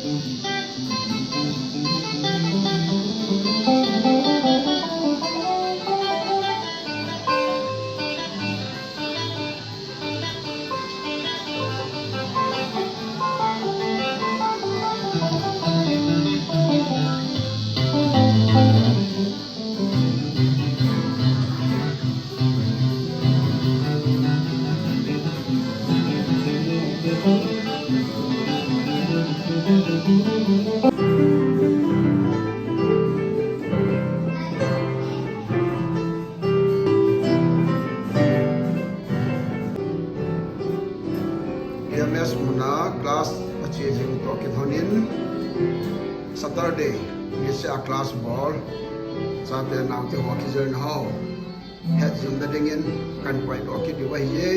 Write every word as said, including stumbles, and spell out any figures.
P M S muna class ache jing toh kilhonin Saturday niseh a class bol, chate naote ho kijil na ho het jing na dingin kan koi toh kit diu ahiye.